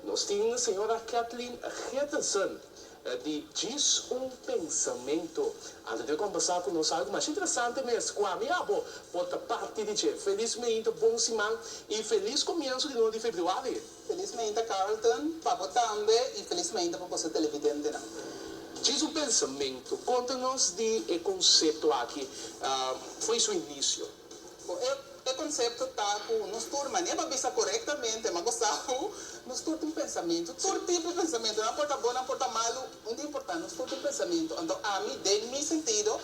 Nos tin señora Kathleen Gettelsen di Djis un Pensamento. Anto di kombersá ku nos algu masha interesante mes ku ami abo por ta parti di dje. Felis meinta, bon siman i felis komienso di luna di febrüari. Felis meinta Carlton, pa bo tambe i felis meinta pa boso televidentenan. Djis un Pensamento, konta nos di e konsepto aki for su inisio. Bo e E konsepto ta ku nos tur, manera bo a bisa korektamente, ma bo sa ku nos tur tin pensamentu, tur tipo di pensamentu, nan por ta bon, nan por ta malu, un ta importá, nos tur tin pensamentu. Anto ami, den mi sentido,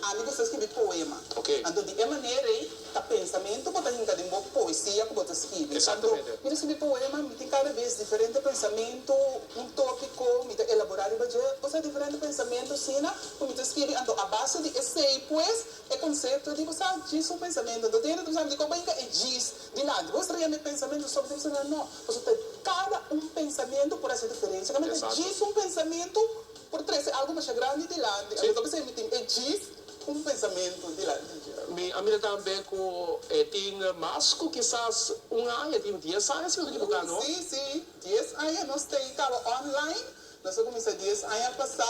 ami gusta skibi poema. Anto di e manera ei ta pensamentu bo ta hinka den bo poesia ku bo ta skibi. Anto mi ta skibi poema, mi tin kada bes diferente pensamentu, un tópiko, mi ta elaborá riba dje, osea diferente pensamentu asina ku mi ta skibi. Anto a base di esei pues, E konsepto di bo sa djis un pensamentu, anto dentro di bo sa dikon bo hinka e djis dilanti? Bo sta yama e pensamentu so, bo ta bisa no, pasobra ta kada un pensamentu por hasi diferensia. Kaminda ta djis un pensamentu por trese algu masha grandi dilanti, anto ta bisa mi tin e djis un pensamentu dilanti dje. Mi a mira tambe ku e tin mas ku kisas un aña, tin dies aña si mi no ta ekiboká, no? Si, si, dies aña nos ta ei kaba online. Nos a kuminsá dies aña pasá.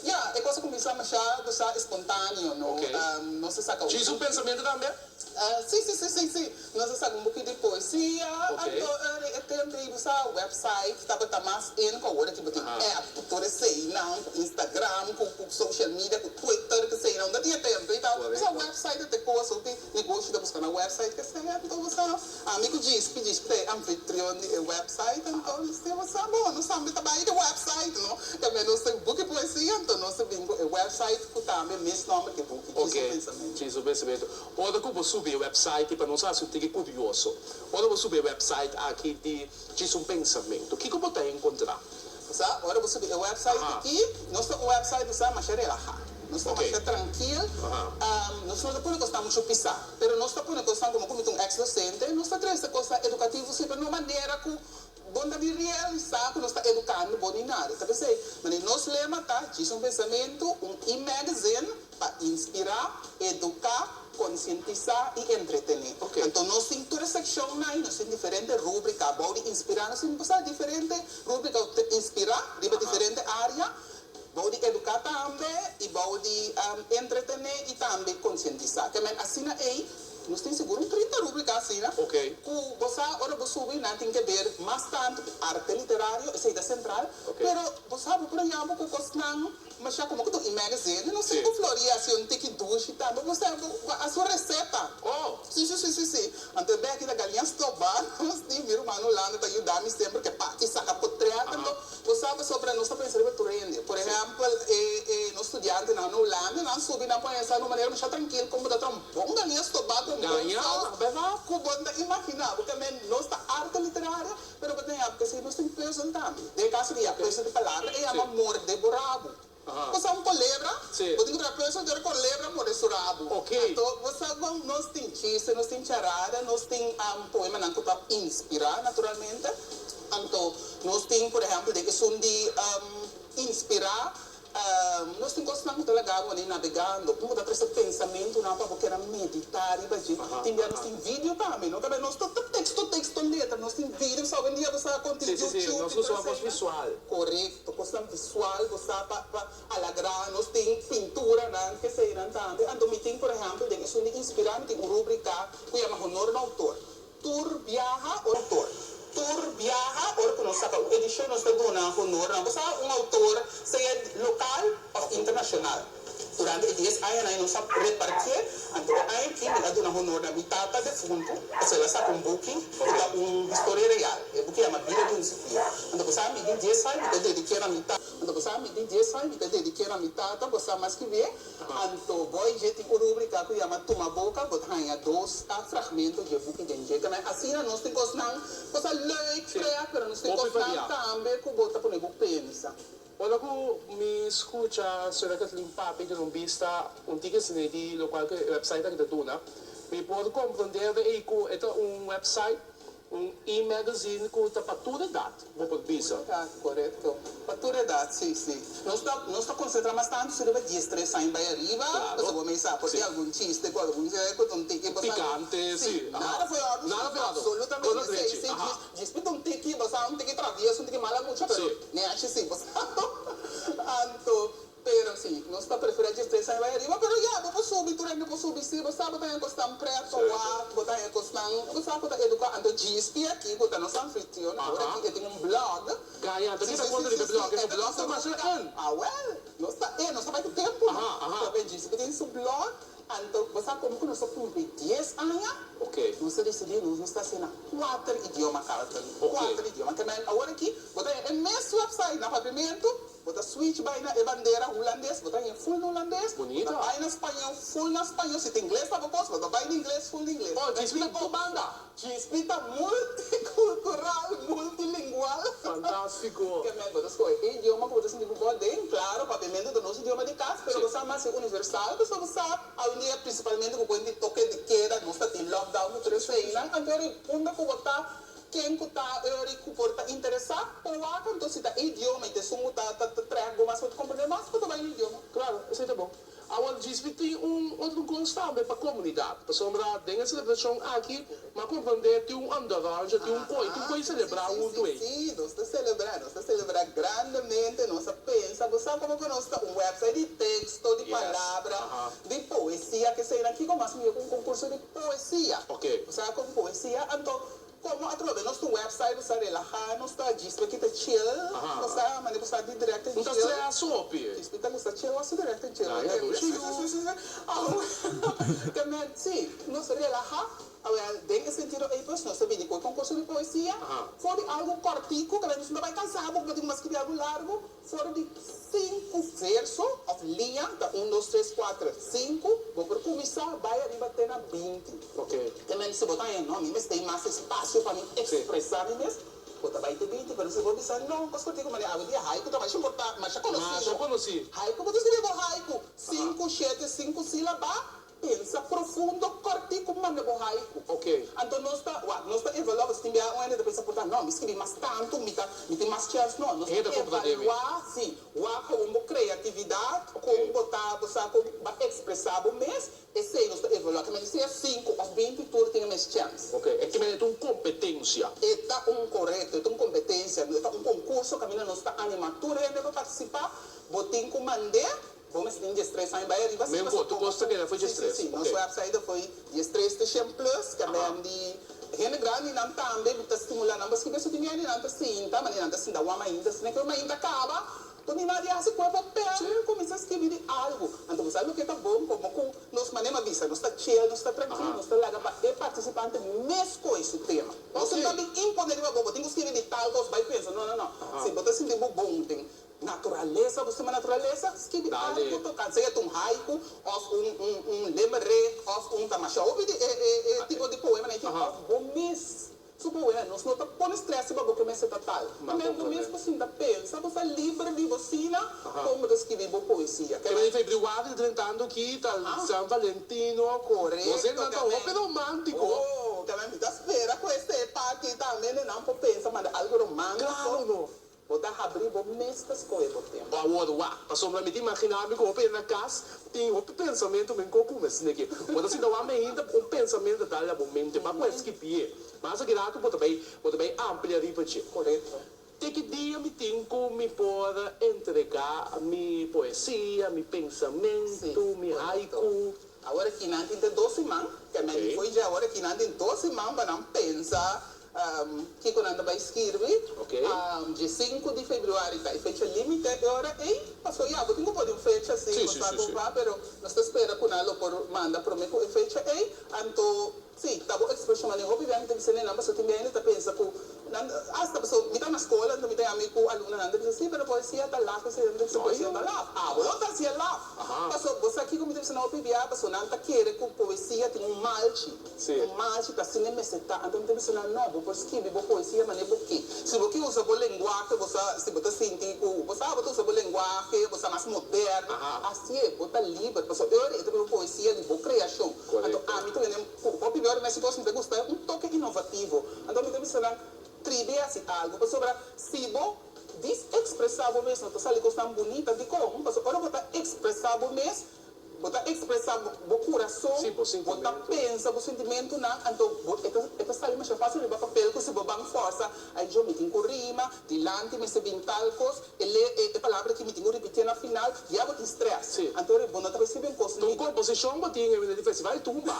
Ya, e kos a kuminsá mashá gustá espontaneo, no? Nos a saka un Djis un pensamentu tambe? Sí, sí, sí, sí, sí. Nos a saka un buki di poesia. Anto e tempu ei bo sa website tabata mas in ku awor aki bo tin app ku tur eseinan, ku Instagram, ku social media, ku Twitter, ku eseinan. No tin e tempu ei ta. Bo sa website ta e kos, hopi negoshi ta buska na website kesei. Anto bo sa. Ami ku Djispi, Djispi ta e anfitrion di e website, anto nos tin whatsapp, bon, nos tambe ta bai di website, no? Tambe nos tin buki poesia, anto nos ta bin ku e website ku tambe mes nomber ku e buki, Djis un Pensamentu. Djis un Pensamentu. Ora ku bo subi e website, pa nos hasi un tiki kurioso, ora bo subi e website aki di Djis un Pensamentu, kiko bo ta enkontrá? Sa, ora bo subi e website aki, nos ta un website ku sa masha relahá. Nos ta masha trankil, nos no ta pone kosnan muchu pisá, pero nos ta pone kosnan komo ku mi ta un eks dosente, nos ta trese kosnan edukativo si, pero no manera ku bo no ta bin realisá ku nos ta edukando bo ni nada. Ta p'esei, manera nos lema ta, Djis un pensamentu, un e-magazine pa inspirá, eduká, Konsientisá i entretené. Anto nos tin tur e sekshonnan i nos tin diferente rúbrika. Bou di inspirá nos tin pasá diferente rúbrika ku ta inspirá riba diferente área. Bou di eduká tambe i bou di entretené i tambe konsientisá. Ke men asina ei nos tin sigur un 30 rúbrika asina ku bo sa ora bo subi nan tin ke ber mas tantu ku arte literario, esei ta sentral, pero bo sa bo por a yama ku kosnan. Masha como cu ta un magazine, no si cu Floria haci un tiki dushi tambe, bo sa bo haci un receta. Oh! Si, si, si, si, si. Anto e beki ta galiña stoba, nos di mi ruman Holanda ta yuda mi semper ke paki saca potret, anto bo sa pasobra nos ta pensa riba tur hende. Por ehempel, e, e nos studiantenan na Holanda, nan subi nan pone esa na un manera masha trankil como ta tra un bon galiña stoba cu un bon saus, cu bo no ta imagina bo. Tambe nos ta arte literario. Pero bo ta yama p'esei nos tin puzzel tambe. Den e kaso di ya puzzel di palabra e yama morde bo rabu. Bo sa un kolebra, bo tin ku traha puzzel dor e kolebra morde su rabu. Anto bo sa kon nos tin chiste, nos tin charada, nos tin poemanan ku ta inspirá naturalmente. Anto nos tin por ehèmpel den esun di inspirá. Nos tin kosnan ku ta laga bo nabegando, ku ta trese pensamentunan pa bo keda meditá riba dje. Tin bia nos tin video tambe, no? Tambe nos ta teksto, teksto, letra, nos tin video. Sa oyendia bo sa kon tin YouTube i tur esei. Korekto, kosnan visual bo sa pa pa alagrá. Nos tin pinturanan, keseinan tambe. Anto mi tin, por ehèmpel, den esun di inspirá mi tin un rúbrika ku yama Honor na Outor. Tur biaha ora autor. Tur biaha ora ku nos saka un edishon nos ta duna honor na bo sa un autor sea lokal òf internashonal. Durante e dies añanan nos a repartié, anto e aña aki mi a duna honor na mi tata defuntu pasobra el a saka un buki ku ta un historia real. E buki yama Bida di un Sipia. Anto bo sa mi di dies aña mi ta dediké na mi tata. Anto bo sa mi di dies aña mi ta dediké na mi tata, bo sa mas ki bien. Anto boy dje tin un rubrika ku yama Tuma Boka, bo ta haña dos fragmento dje buki den dje. Tambe asina nos tin kosnan, cosa leuk, pret, pero nos tin kosnan tambe ku bo ta pone bo pensa. Ora ku mi skucha Sra. Kathleen papia duna un bista un tiki asina di lokual ku e website aki ta duna, mi por komprende ei ku e ta un website. Un e-magazine ku ta pa tur edat, bo por bisa. Tur edat, korekto. Pa tur edat, sí, sí. Nos ta, nos ta konsentrá mas tantu si riba diestres aña bai ariba, pasobra bo mei sa por tin algun chiste ku algun ku ta un tiki bo sa. Pikante, sí. Nada for òrdu, sí. Nada for òrdu. Absolutamente, sí, sí. Djis, djis pita un tiki, bo sa, un tiki travieso, un tiki mala mucha, pero nechi sí, bo sa. Anto. Pero si, nos ta preferá dje tres aña bai ariba, pero ya, bo por subi, tur hende por subi, si bo sa bo ta haña kosnan prèt pa wak, bo ta haña kosnan, bo sa ku ta eduká, anto djispi aki ku ta nos anfitrion, awor aki e tin un blog. Kaya, anto kita konta riba e blog, e blog ta masha en. Awèl, nos ta e, nos ta bai ku tempu, no? Pero djispi tin su blog, anto bo sa komo ku nos a kumpli dies aña, nos a disidí nos nos ta hasi na kuater idioma, Carlton, kuater idioma, ke men awor aki bo ta haña e mes website na papiamentu, Bo ta switch bai na e bandera hulandes, bo ta haña full na hulandes, bo ta bai na spañó, full na spañó, si ta ingles ta bo kos, bo ta bai na ingles, full na ingles. Oh, Djispi ta tur banda! Djispi ta multikultural, multilingual. Fantástiko! Ke men, bo ta skohe e idioma ku bo ta sinti ku bo aden. Klaro, papiamentu ta nos idioma di kas, pero bo sa mas e universal, pasobra bo sa awendia prinsipalmente ku kuenta di toke di keda, nos ta tin lockdown ku tur eseinan, anto e unda ku bo ta. Ken ku ta ori ku por ta interesá por wak anto si ta e idioma i ta esun ku ta ta trèk bo mas bo ta komprendé mas bo ta bai na idioma. Klaro, esei ta bon. Awor djispi tin un otro kos tambe pa komunidat, pasobra den e selebrashon aki mi a komprendé tin un anderanje, tin un koi, tin koi selebrá huntu ei. Sí, sí, nos ta selebrá, nos ta selebrá grandemente, nos a pensa, bo sa komo ku nos ta un wèpsait di teksto, di palabra, di poesia, keseinan, kiko mas mihó ku un konkurso di poesia. Bo sa kon poesia, anto Como atrobe nos tin website bo sa relaha nos ta djis pa kita chill bo sa mane bo sa di direct en Un ta chill stress hopi. Djis pa ta gusta chill wak su direct en chill Nah ya dushi yu. Ke men si nos relaha awel den e sentido ey pues nos ta bini cu e concurso di poesia for di algo cortico ke nos no ta bay cansa bo bo tin mas skibi algo largo. For di sinku verso òf liña, ta un, dos, tres, kuater, sinku, bo por kuminsá bai ariba te na 20. Te men si bo ta haña, no, mi mester tin mas espasio pa mi ekspresá mi mes, bo ta bai te 20. Pero si bo bisa, no, kos ku diku manera awendia haiku ta masha importá, masha konosido. Masha konosí. Haiku, bo ta skirbi bo haiku, sinku, shete, sinku sílaba. Pensa profundo kòrtiku manda bo haiku. Anto nos ta, wak, nos ta evaluá, pasobra tin bia un hende ta pensa por ta, no, mi skibi mas tantu, mi ta, mi tin mas chèns. No, nos ta evaluá, si, wak kon bo kreatividat, kon bo ta, bo sa kon bo a ekspresá bo mes, esei nos ta evaluá. Ke mester sea sinku òf 20 tur tin e mes chèns. Ok, e ke mester ta un kompetensia. E ta un, korekto, e ta un kompetensia, e ta un konkurso kaminda nos ta animá tur hende pa partisipá. Bo tin ku mand'é. Bo mester tin 13 aña bai ariba si Men pasobra ku kos ta keda foi Si, si, 13, si. ok. Nos website ta foi 13 te shen plus, ke men di hende grandinan tambe ta stimula nan pa skibi esaki hendenan ta sinta, manera nan ta sinta wam ainda, asina ke mainta kaba, tur mi madi hasi ku e papel, kuminsa skibi di algu. Anto bo sa loke ta bon komo ku nos manera mi a bisa, nos ta chill, nos ta trankil, nos ta laga pa e partisipante mes kohe su tema. Nos no ta bin impone riba bo, bo tin ku skibi di tal kos, bai pensa, no, no, no. Si bo ta sinti bo bon den Naturalesa, bo stima naturalesa? Skibi algu tokante, sea ta un haiku òf un un un limerick òf un ta masha hopi di e e e tipo di poemanan aki òf bo mes su poema. Nos no ta pone stress riba bo ke mester ta tal. Tambe bo mes bo sinta pensa, bo sta liber di bo sina kon bo ta skibi bo poesia. Ke men februari drentando aki ta San Valentino. Korekto, Nos hendenan ta hopi romantiko. Oh, ke men mi ta spera ku esei parti tambe nan por pensa manda algu romantiko. Klaro no. Bo ta habrí bo mes ta skohe bo tempu. Awor wak, pasobra mi ta imaginá mi ku hopi hende na kas tin hopi pensamentu men ko kume sneki. Bo ta sinta wak meinta un pensamentu ta dal na bo mente, ba ku eskibié. Mas aki ratu bo ta bai bo ta bai amplia riba dje. Korekto. Te ki dia mi tin ku mi por entregá mi poesia, mi pensamentu, mi haiku? Awor aki nan tin te dos siman, ke men fo'i dje awor aki nan tin dos siman pa nan pensa Kiko nan ta bai skirbi? Dje sinku di februari ta e fecha limite e ora ei. Paso ya bo tin ku pone un fecha si bo sa kon pa, pero nos ta spera ku nan lo por manda prome ku e fecha ei. Anto si ta bo ekspreshon manera hopi biaha mi ta bisa nenan paso tin biaha hende ta pensa ku. Nan hasta paso mi ta na skol anto mi ta yami ku alumnonan ta bisa si pero poesia ta laf esei nan ta bisa poesia ta laf abo no ta hasié laf paso bo sa kiko mi ta bisa nan hopi bia paso nan ta kere ku poesia tin un malchi un malchi ta asina e mester ta anto mi ta bisa nan no bo por skibi bo poesia manera bo ke si bo ke usa bo lenguahe bo sa si bo ta sinti ku bo sa bo ta usa bo lenguahe bo sa mas moderno hasié bo ta liber paso e ora e ta bira un poesia di bo kreashon anto ami ta wende ku hopi bia ora mi hasi kos mi ta gusta un toke inovativo. Anto mi ta bisa nan, Tribi hasi algu, pasobra si bo dis ekspresá bo mes no ta sali kosnan bunita. Dikon? Pasobra ora bo ta ekspresá bo mes, bo ta ekspresá bo kurason, bo ta pensa bo sintimentunan, anto bo e ta e ta sali masha fásil riba papel ku si bo ban fòrsa, ai djo mi tin ku rima, dilanti mester bin tal kos, e le e palabra aki mi tin ku ripitié na final, ya bo tin strès. Anto bo no ta risibi un kos Ta un komposishon bo tin e di festival tumba.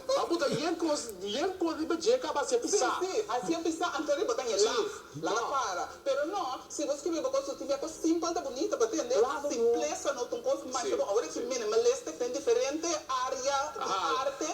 Ba buta yen kos. Yen por riba dje kaba hacia pisá. Sí, sí, hacia pisá, anto riba ta ñe laf, laga para. Pero no, si bo skibi bo kos tin bia kos simpel ta bunita, bo tende? Simplesa no ta un kos masha bon. Awor aki minimalistic den diferente area di arte.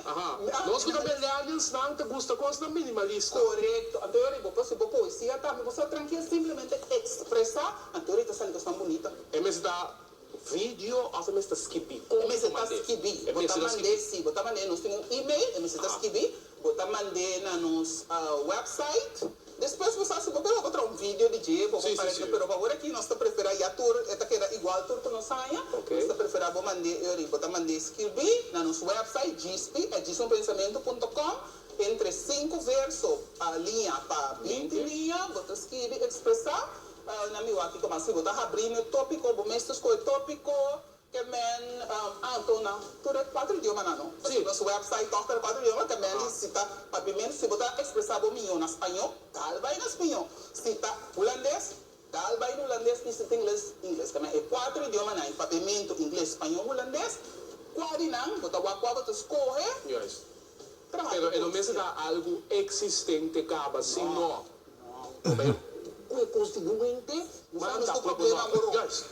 Nos ku ta millennials nan ta gusta kosnan minimalista. Korekto. Anto yori bo por si bo poesia tambe bo sa trankil simplemente expresá, anto yori ta sali kosnan bunita. E mester ta Video of e mester ta skibi? Kon E mester ta skibi. Bo ta mand'é, si bo ta mand'é nos tin un email, e mester ta skibi. Bo ta mand'é na nos website. Despues bo sa si bo ke bo traha un video di dje, bo por parece, pero pa awor aki nos ta prefera ya tur e ta keda igual tur ku nos haña. Nos ta prefera bo mand'é e ori. Bo ta mand'é skibi na nos website djispi at djisunpensamentu punto com entre sinku verso liña pa 20 liña bo ta skibi ekspresá. Na mi wak kiko mas si bo ta habri n'e topiko bo mes ta skohe topiko ke men anto na tur e kuater idiomanan no pasobra nos website tòg ta na kuater idioma ke men di si ta papiamentu si bo ta ekspresá bo mihó na spañó dal bai na spañó si ta hulandes dal bai na hulandes i si ta ingles ingles ke men e kuater idiomanan e papiamentu ingles spañó hulandes kua di nan bo ta wak kua bo ta skohe traha Pero e no mester ta algu existente caba si no. Bo bay cu e constituente manda cu bo no. Juist.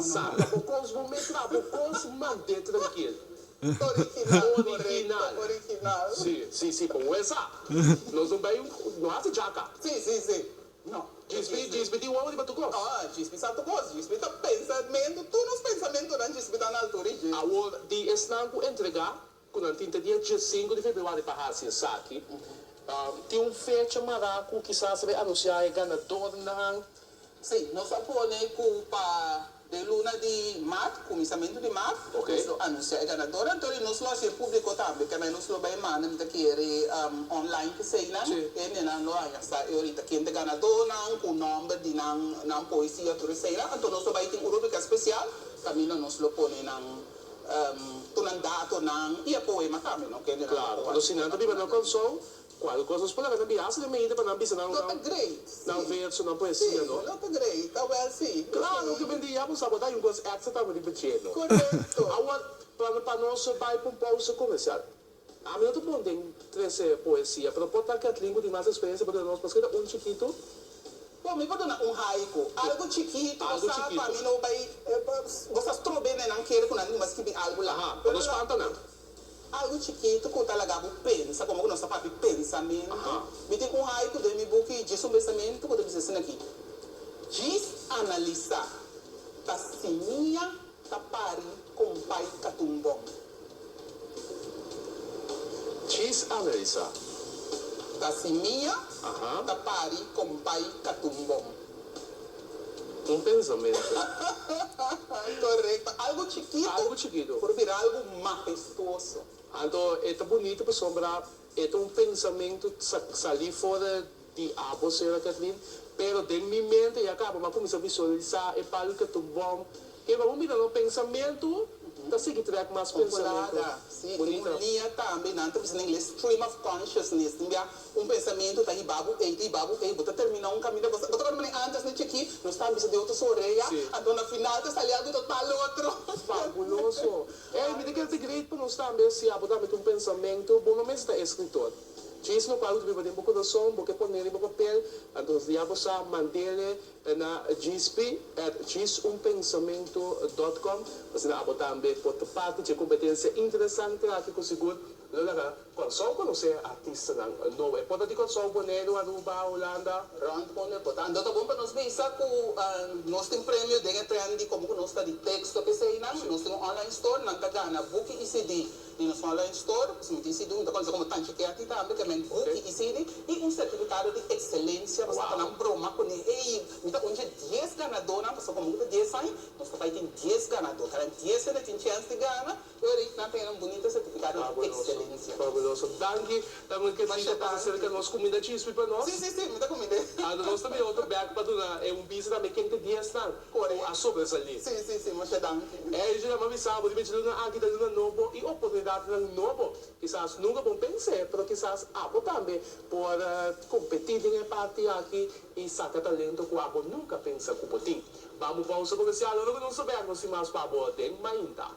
Saca bo cos bo mes traha bo cos mande trankil. Original correcto original. Si si si bo wesa. Nos no bay no haci jaca. Si si si no. Djispi djispi tin wowo riba tur cos. Ah djispi sa tur cos djispi ta pensamento tur nos pensamentonan djispi ta na altura di dje. Awor di esnan cu entrega Ku nan tin te dia diesinku di febrüari pa hasi esaki. Tin un fecha mará ku kisas a bai anunsiá e ganadornan? Sí, nos a pone ku pa den luna di mart, kuminsamentu di mart, nos lo anunsiá e ganadornan. Anto nos lo hasi e públiko tambe, kende nos lo bai manda, mi ta kere, online p'eseinan, hendenan lo haña sa e orita ken ta e ganadornan, ku nòmber di nan, nan poesia, tur eseinan. Anto nos lo bai tin un rúbrika spesial kaminda nos lo pone nan. Tur nan datonan i e poema tambe no kende nan Claro, anto si nan ta biba na Kòrsou, kual kos nos por laga nan biaha den meida pa nan bisa nan Lo ta great, si. Nan verso, nan poesia, no? Si, lo ta great, awel si. Claro, ke bendia bo sa bo ta hay un kos extra tambe riba dje, no? Korekto. Awor, pa pa nos bai pa un pausa komersial. Ami no ta bon den trese poesia, pero por ta Kathleen ku tin mas eksperensia por duna nos, paske ta un chikitu. Bo, mi por duna un haiku, algu chikitu, bo sa, pa mi no bai, bo sa strobe ne nan kere ku nan tin skibi algu la. Aha, pa no spanta nan. Algu chikitu ku ta laga bo pensa, komo ku nos ta papia pensamentu. Mi tin un haiku den mi buki Djis un Pensamentu ku ta bisa asina aki, Djis analisá ta simia ta pari kompai katumbon. Djis analisa. Ta simia ta pari kompai katumbon. Un pensamentu. Korekto. Algu chikitu. Algu chikitu. Por bira algu mahestuoso. Anto e ta bunito pasobra e ta un pensamentu salí for di abo, señora Kathleen. Pero den mi mente ya kaba mi a kuminsá visualisá e palu katumbon. Ke bo mira no pensamentu ta sigui trek mas pensamentu. Temporada, si, tin un liña tambe, nan ta bisa na ingles stream of consciousness, tin bia un pensamentu ta hiba bo ei, ta hiba bo ei, bo ta termina un kaminda, bo ta kòrda manera antes na chikí nos ta bisa di otro sorea, anto na final ta sali algu total otro. Fabuloso! Ey, mi ta kere ta great pa nos tambe si abo tambe tin un pensamentu, bo no mester ta escritor. Djis lokual ku ta biba den bo kurason, bo ke pone riba papel, anto ya bo sa mandele Na djispi at djisunpensamento dot com asina abo tambe por ta parti dje kompetensia interesante aki ku sigur lo laga Kòrsou konosé artistanan nobo. E por ta di Kòrsou, Boneiru, Aruba, Hulanda. Rònt mundu e por ta. Anto ta bon pa nos bisa ku nos tin premio den e trend di komo ku nos ta di teksto p'eseinan. Nos tin un online store, nan ta gana buki i CD di nos online store. Pasobra mi tin CD, mi ta konosé komo Tanchi Ketty tambe, ke men buki i CD i un sertifikado di ekselensia pasobra pa nan broma kuné, Hey, mi ta un dje dies ganadónan, pasobra komo ku ta dies aña, nos ta bai tin dies ganadó. Kada dies hende tin chèns di gana. Eric, nan tene un bunita sertifikado di ekselencia. Fabuloso. Danki tambe ke Tita pasa serka nos kuminda chispi pa nos. Si, si, si, mi ta kumind'é. Anto nos ta bira otro bek pa duna e un bista tambe ken ta diesnan ku a sobresalí. Si, si, si, masha danki. Angie, nan a bisa bo riba e luna aki ta luna nobo i oportunidatnan nobo. Kisas nunka bo pens'é, pero kisas abo tambe por kompetí den e parti aki i saka talento ku abo nunka pensa ku bo tin. Bam un pausa komersial, ora ku nos ta bek nos tin mas pa bo den Mainta.